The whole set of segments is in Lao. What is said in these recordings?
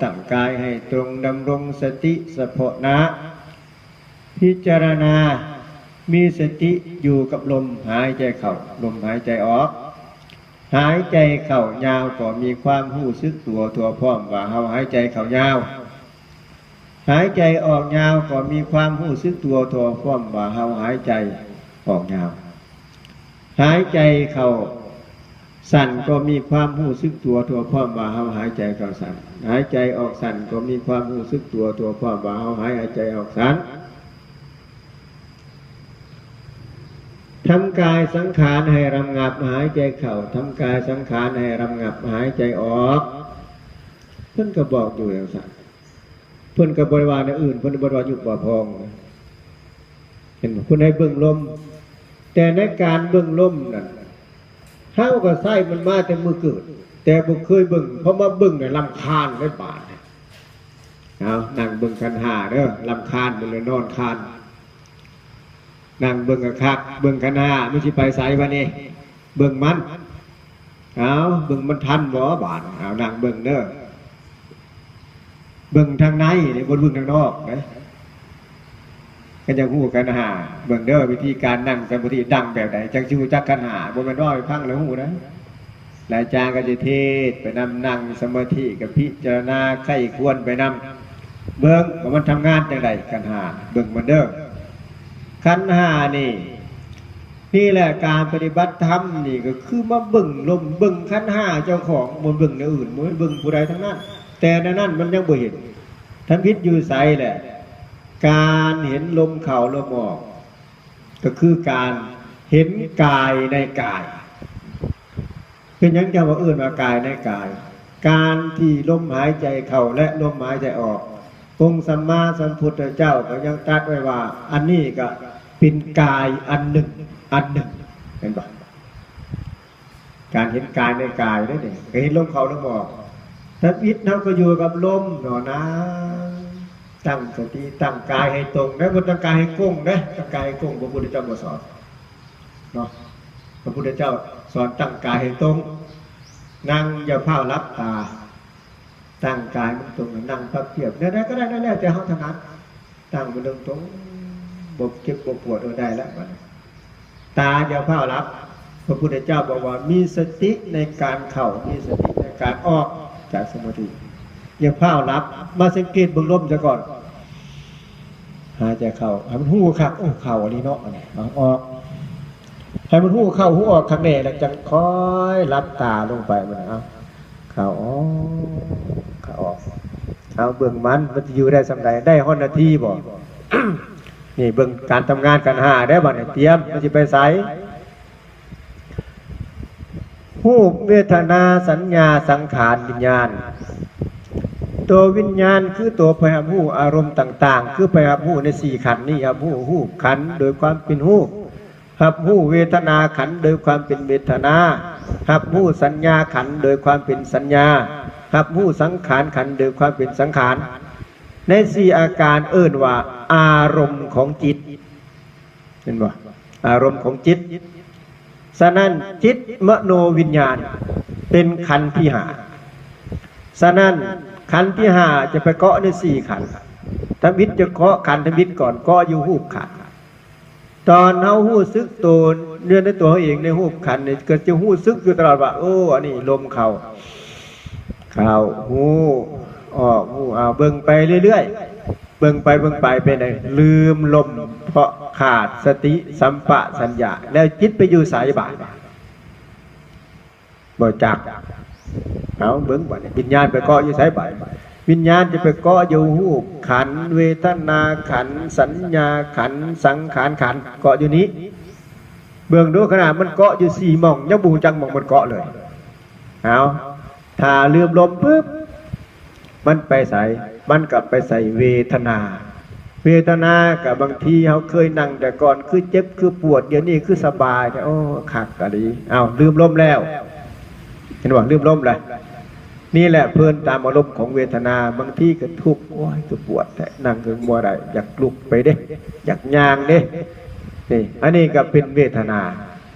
ຕັ້ງກາຍໃຫ້ຕົງ, ດຳລົງສະຕິສະເພາະໜ້າ, ພິຈາລະນາ, ມີສະຕິຢູ່ກັບລົມຫາຍໃຈເຂົ້າ, ລົມຫາຍໃຈອອກ. ຫາຍໃຈເຂົ້າຍາວກໍມີຄວາມຮູ້ສຶກຕົວທົ່ວພ້ອມວ່າເຮົາຫາຍໃຈເຂົ້າຍາວ, ຫາຍໃຈອອກຍາວກໍມີຄວາມຮູ້ສຶກຕົວທົ່ວພ້ອມວ່າເຮົາຫາຍໃຈອອກຍາວ, ຫາຍໃຈເຂົ້າສັ້ນກໍມີຄວາມຮູ້ສຶກຕົວທົ່ວພ້ອມວ່າເຮົາຫາຍໃຈເຂົ້າສັ້ນ, ຫາຍໃຈອອກສັ້ນກໍມີຄວາມຮູ້ສຶກຕົວທົ່ວພ້ອມວ່າເຮົາຫາຍໃຈອອກສັ້ນ. ທຳກາຍສັງຂານໃຫ້ລຳງັບ, ຫາຍໃຈເຂົ້າ, ທຳກາຍສັງຂານໃຫ້ລຳງັບ, ຫາຍໃຈອອກ. ເພິ່ນກໍບອກຢູ່ຈັ່ງຊັ້ນ, ເພິ່ນກໍບໍ່ໄດ້ວ່າແນວອື່ນ, ເພິ່ນບໍ່ໄດ້ວ່າຍຸບວ່າພອງ, ເຫັນບໍ່? ເພິ່ນໃຫ້ເບິ່ງລົມ, ແຕ່ໃນການເບິ່ງລົມນັ້ນ ເຮົາກໍໃຊ້ມັນມາແຕ່ມື້ເກີດ, ແຕ່ບໍ່ເຄີຍເບິ່ງ, ເພາະມາເບິ່ງແລ້ວລຳຄານເດ້ບາດນີ້. ເອົາ ນັ່ງເບິ່ງຂັນຫ້າເດີ, ລຳຄານເບິ່ງແລ້ວນອນຄານ. ນັ່ງເບິ່ງຄັກໆ, ເບິ່ງຂັນຫ້າ ມັນຊິໄປໃສບາດນີ້? ເບິ່ງມັນ. ເອົາ ເບິ່ງມັນທັນບໍ່ບາດ? ເອົາ ນັ່ງເບິ່ງເດີ. ເບິ່ງທາງໃນເດ້, ບໍ່ໄດ້ເບິ່ງທາງນອກເດ້. ຄັນຢາກຮູ້ຂັນຫ້າ ເບິ່ງເດີ, ວິທີການນັ່ງສະມາທິນັ່ງແບບໃດ ຈັ່ງຊິຮູ້ຈັກຂັນຫ້າ. ບໍ່ແມ່ນເວົ້າໃຫ້ຟັງແລ້ວຮູ້ນະ. ແລະອາຈານກໍຈະເທດໄປນຳ, ນັ່ງສະມາທິກໍພິຈາລະນາໃຄ່ຄວນໄປນຳ, ເບິ່ງວ່າມັນທຳງານຈັ່ງໃດ. ຂັນຫ້າ ເບິ່ງມັນເດີ. ຂັນຫ້ານີ້ ນີ້ແຫຼະ ການປະຕິບັດທຳນີ້ກໍຄືມາເບິ່ງລົມ, ເບິ່ງຂັນຫ້າເຈົ້າຂອງ, ບໍ່ເບິ່ງແນວອື່ນ, ບໍ່ແມ່ນເບິ່ງຜູ້ໃດທັງນັ້ນ. ແຕ່ແນວນັ້ນມັນຍັງບໍ່ເຫັນ. ທຳອິດຢູ່ໃສແຫຼະ? ການເຫັນລົມເຂົ້າລົມອອກ ກໍຄືການເຫັນກາຍໃນກາຍ. ເປັນຫຍັງຈັ່ງວ່າເອີ້ນວ່າກາຍໃນກາຍ? ການທີ່ລົມຫາຍໃຈເຂົ້າ ແລະ ລົມຫາຍໃຈອອກ, ອົງສຳມາສຳພຸດທະເຈົ້າກໍຍັງຕັດໄວ້ວ່າ ອັນນີ້ກໍເປັນກາຍອັນໜຶ່ງ, ອັນໜຶ່ງ, ເຫັນບໍ່? ການເຫັນກາຍໃນກາຍເດ້ນີ້, ກໍເຫັນລົມເຂົ້າລົມອອກ. ທຳອິດເຮົາກໍຢູ່ກັບລົມເນາະ, ນັ່ງຕັ້ງສະຕິ, ຕັ້ງກາຍໃຫ້ຕົງເດ້, ບໍ່ຕັ້ງກາຍໃຫ້ກົງເດ້. ຕັ້ງກາຍໃຫ້ກົງ ພະພຸດທະເຈົ້າບໍ່ສອນເນາະ. ພະພຸດທະເຈົ້າສອນຕັ້ງກາຍໃຫ້ຕົງ, ນັ່ງ, ຢ່າຟ້າວຫຼັບຕາ, ຕັ້ງກາຍມັນຕົງ, ນັ່ງພັບພຽບ, ແນວໃດກໍໄດ້, ແລ້ວແຕ່ເຮົາຖະໜັດ. ຕັ້ງມັນຕົງໆ ບໍ່ເຈັບບໍ່ປວດ ເອີ ໄດ້ລະບາດນີ້. ຕາຢ່າຟ້າວຫຼັບ. ພະພຸດທະເຈົ້າບອກວ່າ ມີສະຕິໃນການເຂົ້າ, ມີສະຕິໃນການອອກຈາກສະມາທິ. ຢ່າຟ້າວຫຼັບ, ມາສັງເກດເບິ່ງລົມຊະກ່ອນ. ຫາຍໃຈເຂົ້າ ໃຫ້ມັນຮູ້ຄັກ, ໂອ້ ເຂົ້າອີ່ຫຼີເນາະ, ອັນນີ້ ເອົາອອກ. ໃຫ້ມັນຮູ້ເຂົ້າຮູ້ອອກຄັກແນ່ ແລ້ວຈັ່ງຄ່ອຍຫຼັບຕາລົງໄປ. ມັນ ເອົາ ເຂົ້າອອກ ເຂົ້າອອກ. ເອົາ ເບິ່ງມັນ, ມັນຊິຢູ່ໄດ້ສ່ຳໃດ? ໄດ້ຮອດນາທີບໍ່? ນີ້ເບິ່ງການທຳງານຂັນຫ້າເດ້. ບາດນີ້ຕຽມ, ມັນຊິໄປໃສ? ຮູບ, ເວທະນາ, ສັນຍາ, ສັງຂານ, ວິນຍານ. ຕົວວິນຍານຄືຕົວໄປຮັບຮູ້ອາລົມຕ່າງໆ, ຄືໄປຮັບຮູ້ໃນສີ່ຂັນນີ້, ຮັບຮູ້ຮູບຂັນໂດຍຄວາມເປັນຮູບ, ຮັບຮູ້ເວທະນາຂັນໂດຍຄວາມເປັນເວທະນາ, ຮັບຮູ້ສັນຍາຂັນໂດຍຄວາມເປັນສັນຍາ, ຮັບຮູ້ສັງຂານຂັນໂດຍຄວາມເປັນສັງຂານ. ໃນສີ່ອາການເອີ້ນວ່າອາລົມຂອງຈິດ. ເຫັນບໍ່? ອາລົມຂອງຈິດ. ສະນັ້ນ ຈິດ ມະໂນ ວິນຍານ ເປັນຂັນທີຫ້າ. ສະນັ້ນ ຂັນທີຫ້າຈະໄປເກາະໃນສີ່ຂັນ. ທຳອິດຈະເກາະຂັນທຳອິດກ່ອນ, ເກາະຢູ່ຮູບຂັນ. ຕອນເຮົາຮູ້ສຶກໂຕຢູ່ໃນຕົວເຮົາເອງໃນຮູບຂັນນີ້ ກໍຈະຮູ້ສຶກຢູ່ຕະຫຼອດວ່າ ໂອ້ ອັນນີ້ລົມເຂົ້າ, ເຂົ້າ, ຮູ້, ອອກ, ຮູ້. ເອົາ ເບິ່ງໄປເລື້ອຍໆ. ເບິ່ງໄປເບິ່ງໄປເປັນໃດ? ລືມລົມ ເພາະຂາດສະຕິສຳປະສັນຍາ. ແລ້ວຈິດໄປຢູ່ໃສບາດ? ບໍ່ຈັກ. ເອົາ ເບິ່ງບາດນີ້ ວິນຍານໄປເກາະຢູ່ໃສບາດ? ວິນຍານຈະໄປເກາະຢູ່ຮູບຂັນ, ເວທະນາຂັນ, ສັນຍາຂັນ, ສັງຂານຂັນ, ເກາະຢູ່ນີ້. ເບິ່ງດູ ຂະໜາດມັນເກາະຢູ່ສີ່ໝ່ອງ ຍັງບໍ່ຮູ້ຈັກໝ່ອງມັນເກາະເລີຍ. ເອົາ ຖ້າລືມລົມປຶບ ມັນໄປໃສ? ມັນກໍໄປໃສ່ເວທະນາ. ເວທະນາກໍບາງທີເຮົາເຄີຍນັ່ງແຕ່ກ່ອນ ຄືເຈັບ ຄືປວດ, ດຽວນີ້ຄືສະບາຍແທ້, ໂອ້ ຄັກອີ່ຫຼີ. ເອົາ ລືມລົມແລ້ວ. ເຫັນບໍ່? ລືມລົມແລ້ວ. ນີ້ແຫຼະເພີນຕາມອາລົມຂອງເວທະນາ. ບາງທີກໍທຸກ, ໂອ້ຍ ຄືປວດແທ້, ນັ່ງກໍບໍ່ໄດ້, ຢາກລຸກໄປເດ້, ຢາກຍ່າງເດ້. ນີ້ ອັນນີ້ກໍເປັນເວທະນາ.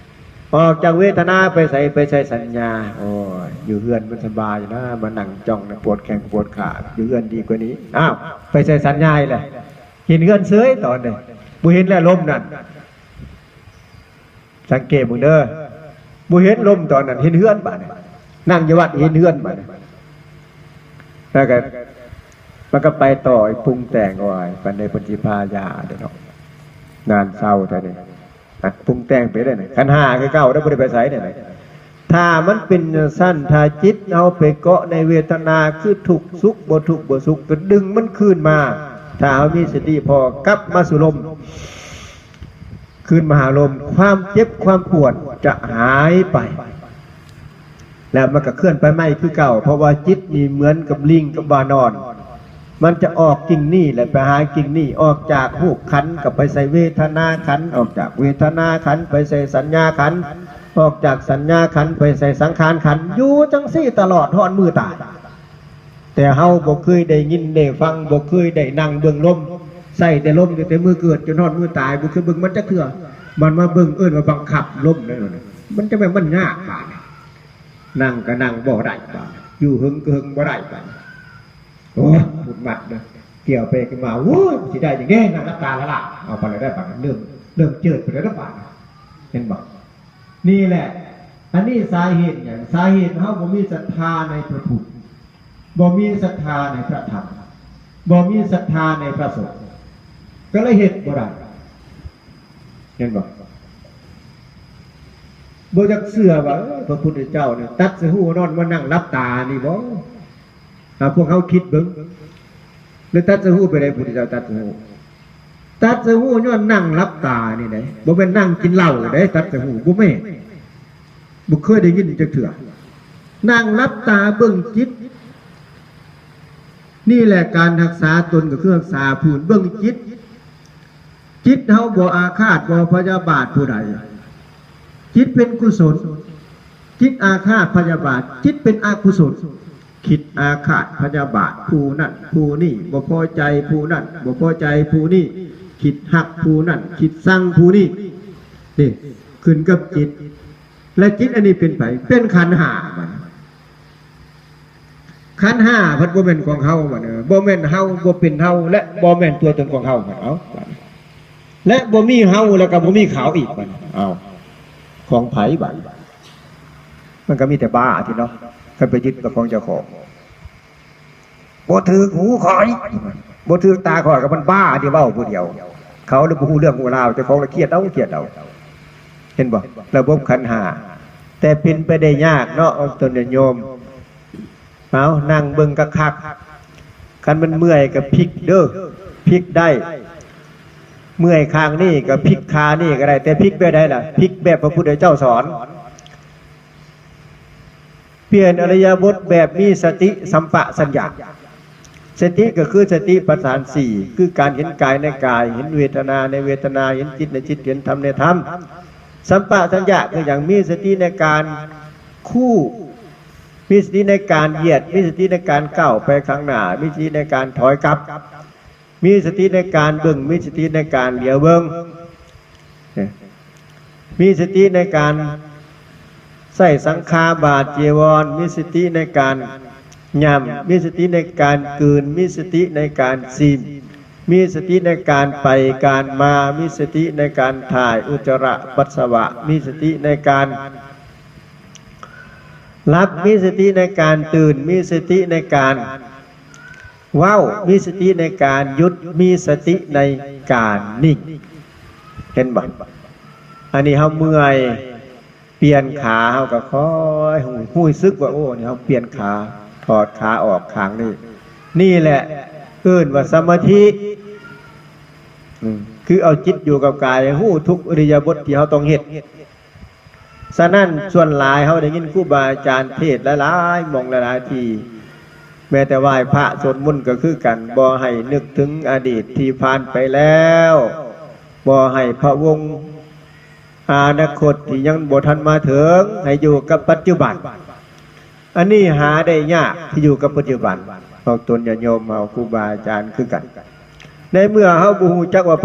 ອອກຈາກເວທະນາໄປໃສ? ໄປໃສ່ສັນຍາ. ໂອ້ຍ ຢູ່ເຮືອນມັນສະບາຍນະ ມານັ່ງຈ້ອງນະ ປວດແຂ້ງປວດຂາ. ຢູ່ເຮືອນດີກວ່ານີ້. ອ້າວ ໄປໃສ່ສັນຍາອີກແລ້ວ. ເຫັນເຮືອນເສີຍຕອນນີ້. ບໍ່ເຫັນແລ້ວລົມນັ້ນ. ສັງເກດເບິ່ງເດີ. ບໍ່ເຫັນລົມຕອນນັ້ນ ເຫັນເຮືອນບາດນີ້. ນັ່ງຢູ່ວັດເຫັນເຮືອນບາດນີ້. ແລ້ວກໍ ມັນກໍໄປຕໍ່ ປຸງແຕ່ງ. ໂອ້ຍ ປານໃດເພິ່ນຊິພາຢາເດ້ເນາະ. ງານເຊົາແທ້ນີ້. ອ່ະ ປຸງແຕ່ງໄປເດ້ນີ້. ຂັນຫ້າຄືເກົ່າເດ້ ບໍ່ໄດ້ໄປໃສເດ້ນີ້. ຖ້າມັນເປັນຈັ່ງຊັ້ນ, ຖ້າຈິດເຮົາໄປເກາະໃນເວທະນາ ຄືທຸກສຸກ ບໍ່ທຸກບໍ່ສຸກ ກໍດຶງມັນຄືນມາ. ຖ້າເຮົາມີສະຕິພໍ ກັບມາສູ່ລົມ ຄືນມາຫາລົມ, ຄວາມເຈັບຄວາມປວດຈະຫາຍໄປ ແລ້ວມັນກໍເຄື່ອນໄປໃໝ່ຄືເກົ່າ. ເພາະວ່າຈິດນີ້ເໝືອນກັບລິງກັບວານອນ, ມັນຈະອອກກິ່ງນີ້ແຫຼະໄປຫາກິ່ງນີ້, ອອກຈາກຮູບຂັນກໍໄປໃສ່ເວທະນາຂັນ, ອອກຈາກເວທະນາຂັນໄປໃສ່ສັນຍາຂັນ, ອອກຈາກສັນຍາຂັນໄປໃສ່ສັງຂານຂັນ, ຢູ່ຈັ່ງຊີ້ຕະຫຼອດຮອດມື້ຕາຍ. ແຕ່ເຮົາບໍ່ເຄີຍໄດ້ຍິນໄດ້ຟັງ, ບໍ່ເຄີຍໄດ້ນັ່ງເບິ່ງລົມ, ໃຊ້ແຕ່ລົມຕັ້ງແຕ່ມື້ເກີດຈົນຮອດມື້ຕາຍ, ບໍ່ເຄີຍເບິ່ງມັນຈັກເທື່ອ. ມັນມາເບິ່ງ ເອີ້ນວ່າບັງຄັບລົມນັ້ນ. ມັນຈະແມ່ນມັນຍາກບາດນີ້. ນັ່ງກໍນັ່ງບໍ່ໄດ້ບາດ, ຢູ່ເຫິງກໍເຫິງບໍ່ໄດ້ບາດ. ໂອ້ຍ ໝຸດໝັດເດີ, ກ່ຽວໄປກ່ຽວມາ, ໂອ້ຍ ຊິໄດ້ຈັ່ງໃດ, ນັ່ງຫຼັບຕາລະລາ, ເອົາໄປແລ້ວໄດ້ບາດ, ເລີ່ມ ເລີ່ມເຈີດໄປແລ້ວບາດ. ເຫັນບໍ່? ນີ້ແຫຼະ, ອັນນີ້ສາເຫດຫຍັງ? ສາເຫດເຮົາບໍ່ມີສັດທາໃນພະພຸດ, ບໍ່ມີສັດທາໃນພະທຳ, ບໍ່ມີສັດທາໃນພະສົງ, ກໍເລີຍເຮັດບໍ່ໄດ້. ເຫັນບໍ່? ບໍ່ຢາກເຊື່ອວ່າ ເອີ ພະພຸດທະເຈົ້ານີ້ຕັດສະຮູ້ນອນມານັ່ງຫຼັບຕານີ້ບໍ? ຫາພວກເຮົາຄິດເບິ່ງ, ແລ້ວຕັດສະຮູ້ໄປໃດ ພະພຸດທະເຈົ້າຕັດສະຮູ້? ຕັດສະຮູ້ຍ້ອນນັ່ງຫຼັບຕານີ້ເດ້, ບໍ່ແມ່ນນັ່ງກິນເຫຼົ້າເດ້ ຕັດສະຮູ້, ບໍ່ແມ່ນ. ບໍ່ເຄີຍໄດ້ຍິນຈັກເທື່ອ. ນັ່ງຫຼັບຕາເບິ່ງຈິດ, ນີ້ແຫຼະການຮັກສາຕົນກໍຄືຮັກສາຜູ້ອື່ນ, ເບິ່ງຈິດ. ຈິດເຮົາບໍ່ອາຄາດ ບໍ່ພະຍາບາດຜູ້ໃດ, ຈິດເປັນກຸສົນ. ຈິດອາຄາດພະຍາບາດ, ຈິດເປັນອະກຸສົນ. ຄິດອາຄາດພະຍາບາດຜູ້ນັ້ນຜູ້ນີ້, ບໍ່ພໍໃຈຜູ້ນັ້ນ ບໍ່ພໍໃຈຜູ້ນີ້, ຄິດຮັກຜູ້ນັ້ນ ຄິດຊັງຜູ້ນີ້. ນີ້ຂຶ້ນກັບຈິດ. ແລະ ຈິດອັນນີ້ເປັນໃຜ? ເປັນຂັນຫ້າ. ບາດນີ້ ຂັນຫ້າພັດບໍ່ແມ່ນຂອງເຮົາ, ບາດນີ້ ບໍ່ແມ່ນເຮົາ, ບໍ່ເປັນເຮົາ ແລະ ບໍ່ແມ່ນຕົວຕົນຂອງເຮົາ. ເອົ້າ ບາດນີ້ ແລະ ບໍ່ມີເຮົາ ແລ້ວກໍບໍ່ມີເຂົາອີກ. ບາດນີ້ ເອົ້າ ຂອງໃຜ? ບາດນີ້ ມັນກໍມີແຕ່ບ້າຕິເນາະ, ຄັນໄປຍຶດເປັນຂອງເຈົ້າຂອງ. ບໍ່ຖືກຫູຂ້ອຍ, ບໍ່ຖືກຕາຂ້ອຍ, ກໍມັນບ້າທີ່ເວົ້າຜູ້ດຽວ. ເຂົາລະບໍ່ຮູ້ເລື່ອງຮູ້ລາວ, ເຈົ້າຂອງລະຄຽດເອົາ, ຄຽດເອົາ. ເຫັນບໍ່? ລະບົບຂັນຫ້າ. ແຕ່ເປັນໄປໄດ້ຍາກເນາະ, ຕົນຍາດໂຍມ. ເອົາ, ນັ່ງເບິ່ງຄັກໆ. ຄັນມັນເມື່ອຍກໍພິກເດີ, ພິກໄດ້. ເມື່ອຍຂ້າງນີ້ກໍພິກຂ້າງນີ້ກໍໄດ້, ແຕ່ພິກແບບໃດລະ? ພິກແບບພະພຸດທະເຈົ້າສອນ. ປ່ຽນອິລິຍາບົດແບບມີສະຕິສຳປະຊັນຍະ. ສະຕິກໍຄືສະຕິປັດຖານສີ່, ຄືການເຫັນກາຍໃນກາຍ, ເຫັນເວທະນາໃນເວທະນາ, ເຫັນຈິດໃນຈິດ, ເຫັນທຳໃນທຳ. ສຳປະຊັນຍະຄືຫຍັງ? ມີສະຕິໃນການຄູ່, ມີສະຕິໃນການຢຽດ, ມີສະຕິໃນການກ້າວໄປຂ້າງໜ້າ, ມີສະຕິໃນການຖອຍກັບ. ມີສະຕິໃນການເບິ່ງ, ມີສະຕິໃນການຫຼຽວເບິ່ງ, ມີສະຕິໃນການໃຊ້ສັງຂາບາດຈີວອນ, ມີສະຕິໃນການຫຍ້ຳ, ມີສະຕິໃນການກືນ, ມີສະຕິໃນການຊີມ, ມີສະຕິໃນການໄປການມາ, ມີສະຕິໃນການຖ່າຍອຸດຈະຣະປັດສະວະ, ມີສະຕິໃນການຫຼັບ, ມີສະຕິໃນການຕື່ນ, ມີສະຕິໃນການ ເວົ້າ, ມີສະຕິໃນການຢຸດ, ມີສະຕິໃນການນິ່ງ. ເຫັນບໍ່? ອັນນີ້ເຮົາເມື່ອຍ, ປ່ຽນຂາ, ເຮົາກໍຄ່ອຍຮູ້, ຮູ້ສຶກວ່າ, ໂອ້, ນີ້ເຮົາປ່ຽນຂາ, ຖອດຂາອອກຂ້າງນີ້. ນີ້ແຫຼະເອີ້ນວ່າສະມາທິ. ອືມ, ຄືເອົາຈິດຢູ່ກັບກາຍ, ຮູ້ທຸກອິລິຍາບົດທີ່ເຮົາຕ້ອງເຮັດ. ສະນັ້ນ ສ່ວນຫຼາຍເຮົາໄດ້ຍິນຄູບາອາຈານເທດຫຼາຍໆ ໝ່ອງຫຼາຍໆທີ່, ແມ້ແຕ່ໄຫວ້ພະສວດມົນກໍຄືກັນ, ບໍ່ໃຫ້ນຶກເຖິງອະດີດທີ່ຜ່ານໄປແລ້ວ, ບໍ່ໃຫ້ພະວົງອະນາຄົດທີ່ຍັງບໍ່ທັນມາເຖິງ, ໃຫ້ຢູ່ກັບປັດຈຸບັນ. ອັນນີ້ຫາໄດ້ຍາກ, ທີ່ຢູ່ກັບປັດຈຸບັນ. ພວກຕົນຍາດໂຍມເຮົາ, ຄູບາອາຈານຄືກັນ, ໃນເມື່ອເຮົາບໍ່ຮູ້ຈັກວ່າ